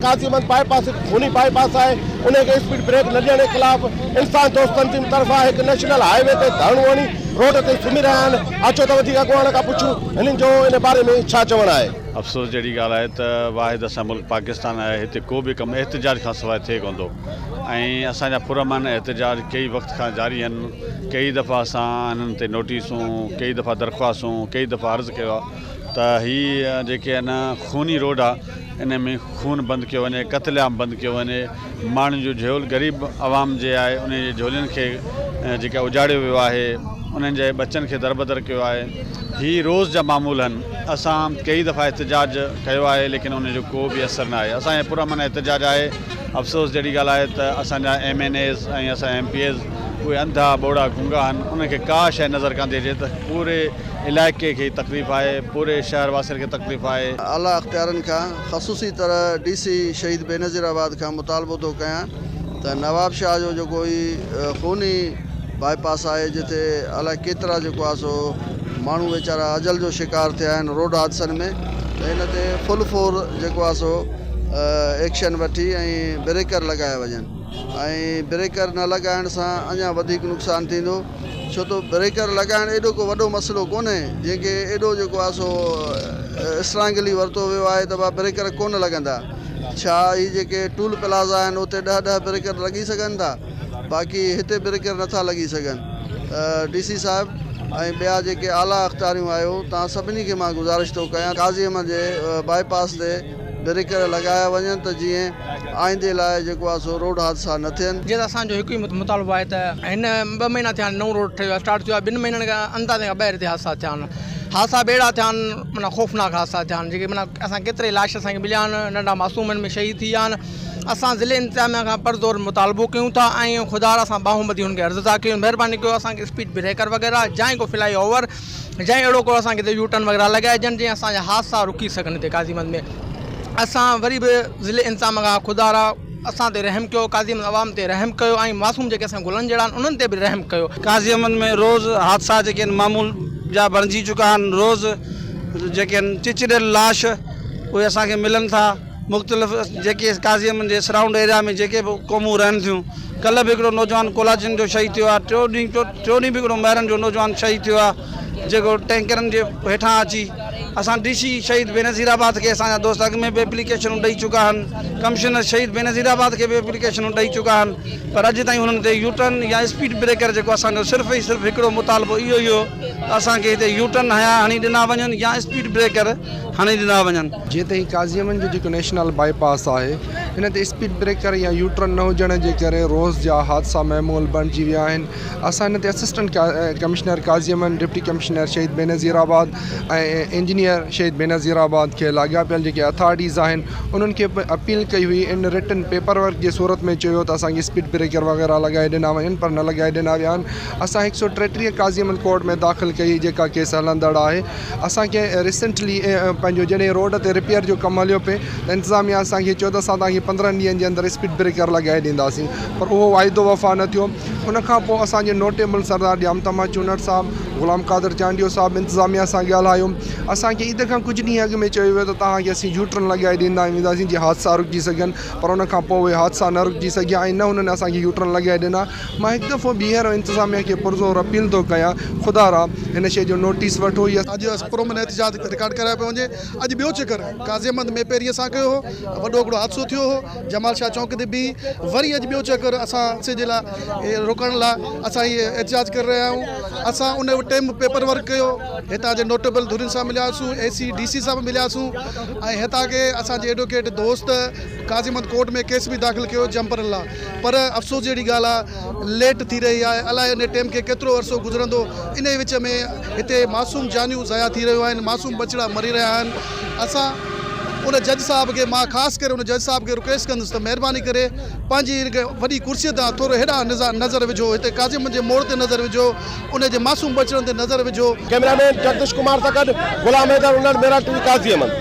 قاضي احمد باء پاس هڪ خوني باء پاس آهي انهي کي اسپيڊ بريڪ نه ڏيڻ خلاف انسان دوست تنظيم طرفان هڪ نيشنل هاء وي تي ڌرڻو هڻي روڊ تي سمهي رهيا آهن اچو ته وڌيڪ اڳواڻ کان پڇون هنن جو ان باري ۾ ڇا چوڻ آهي. افسوس جهڙي ڳالهه آهي ته واحد اسان جو ملڪ پاڪستان آهي هتي ڪو به ڪم احتجاج کان سواء ٿئي ڪونه ٿو ۽ اسان جا پرامن احتجاج ڪيئي وقت کان جاري آهن ڪيئي دفعا اسان هنن تي نوٽيسون ڪيئي دفعا درخواستون ڪيئي دفعا عرض ڪيو آهي ته هي جيڪي آهن خوني روڊ آهي ان ۾ خون بند ڪيو وڃي، قتل عام بند ڪيو وڃي، ماڻهن جو جهول غريب عوام جي آهي انهن جي جهولين کي جيڪا اجاڙيو ويو آهي انهن جي ٻچن کي دربدر ڪيو آهي هي روز جا معمول آهن اسان ڪئي دفعا احتجاج ڪيو آهي ليڪن ان جو ڪو به اثر نه آهي اسان جو پرامن احتجاج آهي افسوس جهڙي ڳالهه آهي ته اسان جا ايم اين ايز ۽ اسان جا ايم پي ايز اهي انڌا ٻوڙا گونگا آهن انهن کي ڪا شيء نظر ڪانه ٿي اچي ته پوري علائقي کي تڪليف آهي پوري شهر واسين کي تڪليف آهي. اعليٰ اختيارن کان خصوصي طرح ڊي سي شهيد بينظير آباد کان مطالبو ٿو ڪيان ته نوابشاهه جو جيڪو هي خوني باء پاس آهي جتي الائي ڪيترا جيڪو آهي سو ماڻهو ويچارا اجل جو شڪار ٿيا آهن روڊ حادثن ۾ ته ان تي فل فور جيڪو آهي سو ايڪشن وٺي ۽ بريڪر لڳايا وڃن ۽ بريڪر نه لڳائڻ سان اڃا وڌيڪ نقصان ٿيندو. ڇو ته بريڪر لڳائڻ ايڏو ڪو وڏو مسئلو ڪونهي جنهن کي ايڏو جيڪو آهي سو اسٽرانگلي ورتو ويو آهي ته ڀا بريڪر ڪونه لڳندا ڇا هي جيڪي ٽول پلازا آهن اتي ڏهه ڏهه بريڪر لڳي سگهن ٿا باقي هتي بريڪر نٿا لڳي سگهن ته ڊي سي صاحب ۽ ٻيا جيڪي اعليٰ اختياريون آهيو توهان سڀني کي مان گذارش ٿو ڪيان قاضي احمد جي باء پاس تي بريڪر لڳايا وڃن ته جيئن آئيندي لاء جيڪو آهي سو روڊ حادثا نه ٿين. جيئن ته اسان جو هڪ ئي مطالبو آهي ته هن ٻه مهينا ٿيا آهن نئون روڊ ٺهيو آهي اسٽارٽ ٿيو آهي ٻن مهينن کان اندازي کان ٻاهر هتي حادثا ٿيا آهن حادثا به اهڙا ٿيا آهن معنيٰ خوفناڪ حادثا ٿيا آهن جيڪي معنيٰ اسان ڪيترا ئي لاش اسان کي مليا آهن ننڍا معصوم ان ۾ شهيد ٿي ويا آهن اسان ضلعي انتظاميا کان پرزور مطالبو ڪيون ٿا ۽ خدارا اسان ٻانهون ٻڌي هن کي عرض ٿا ڪيون مهرباني ڪيو اسان کي اسپيڊ بريڪر وغيره جائين ڪو فلائي اوور جنهن اهڙو ڪو اسان کي هتي يوٽرن وغيره لڳائي ڏين جيئن اسان جا حادثا رڪي سگهن هتي قاضي احمد ۾ اسان وري به ضلعي انتظاميه کان خدارا اسان تي رحم ڪيو قاضي احمد عوام تي رحم ڪيو ۽ معصوم جيڪي اسان گلن جهڙا آهن انهن تي به رحم ڪيو. قاضي احمد ۾ روز حادثا جيڪي آهن معمول جا بڻجي چڪا آهن روز جيڪي آهن چچريل لاش اهي اسان کي ملن ٿا. مختلف جيڪي قاضي احمد جي سرائونڊ ايريا ۾ جيڪي به قومون رهن ٿيون ڪلهه به هڪڙو نوجوان ڪولاچين جو شهيد ٿيو آهي ٽيو ڏينهن ٽيو ڏينهن به هڪڙو مهرن جو نوجوان شهيد ٿيو آهي جيڪو ٽينڪرن جي هيٺان اچي اسان ڊي سي شهيد بينظير آباد کي اسان جا دوست اڳ ۾ به ايپليڪيشنون ڏئي چڪا آهن ڪمشنر شهيد بينظير آباد کي به ايپليڪيشنون ڏئي چڪا آهن پر اڄ تائين انهن تي يوٽرن يا اسپيڊ بريڪر جيڪو اسان جو صرف ۽ صرف هڪڙو مطالبو اهو ئي هو ته اسان کي هتي يوٽرن هنيا هڻي ڏنا وڃن يا اسپيڊ بريڪر هڻي ڏنا وڃن. جيئن ته هي قاضي احمد جو جيڪو نيشنل باء پاس آهي ان تي اسپيڊ بريڪر يا يوٽرن نه هجڻ جي ڪري روز جا حادثا معمول بڻجي ويا آهن اسان ان تي assistant commissioner Qazi Ahmed deputy commissioner Shaheed Benazirabad ۽ engineer Shaheed Benazirabad کي لاڳاپيل جيڪي اٿارٽيز آهن انهن کي به اپيل ڪئي هئي ان رٽن پيپر ورڪ جي صورت ۾ چيو ته اسان کي اسپيڊ بريڪر وغيره لڳائي ڏنا وڃن پر نه لڳائي ڏنا ويا آهن اسان هڪ سو 33 قاضي احمد ڪورٽ ۾ داخل ڪئي جيڪا ڪيس هلندڙ آهي اسان کي ريسنٽلي پنهنجو جڏهن روڊ تي رپيئر جو ڪم هليو پئي ته انتظاميا اسان کي چيو ته اسان توهان کي 15 ڏينهن جي اندر اسپيڊ بريڪر لڳائي ڏينداسين پر اهو واعدو وفا نه ٿيو ان کان پوء اسان جي نوٽيبل سردار ڄام تما چونڙ صاحب غلام قادر چانڊيو صاحب انتظاميا سان ڳالهايو اسان کي عيد کان ڪجهه ڏينهن اڳ ۾ چيو ويو ته توهان کي اسين يوٽرن لڳائي ڏيندا وينداسين جي حادثا رڪجي سگهن پر ان کان پوء اهي حادثا نه رڪجي سگهيا ۽ نه انهن اسان کي يوٽرن لڳائي ڏنا مان هڪ دفعو ٻيهر انتظاميا کي پرزور اپيل ٿو ڪيان خدا را هن شيء جو نوٽيس وٺو يا اڄ پرامن احتجاج رڪارڊ ڪرايو پيو وڃي اڄ ٻيو چڪر قاضي احمد ۾ پهرين اسان ڪيو هو وڏو هڪڙو حادثو ٿيو هو جمال شاهه چونڪ تي بيهي وري اڄ ٻيو چڪر اسان حادثي جي لاء روڪڻ لاء اسان هي احتجاج ڪري رهيا آهيون اسان ان ٽيم پيپر ورڪ ڪيو هتان جي نوٽيبل ڌرين سان ملياسون اي سي ڊي سي سان به ملياسون ۽ هتان کي اسان جي ايڊووڪيٽ دوست قاضي احمد ڪورٽ ۾ ڪيس به داخل ڪيو جمپرن لاء پر افسوس جهڙي ڳالهه آهي ليٽ ٿي رهي آهي الائي ان ٽيم کي ڪيترو عرصو گذرندو انهي وچ ۾ هتي معصوم جانيون ضايع ٿي رهيون آهن معصوم ٻچڙا مري رهيا آهن اسان ان جج صاحب کي مان خاص ڪري ان جج صاحب کي رڪويسٽ ڪندس ته مهرباني ڪري پنهنجي هن وڏي ڪرسي تان ٿورو هيڏانهن نظر وجهو هتي قاضي احمد جي موڙ تي نظر وجهو ان جي معصوم ٻچڙن تي نظر وجهو. ڪئميرا مين جگديش ڪمار سان گڏ غلام حيدر انڙ، ميرا ٽي وي، قاضي احمد.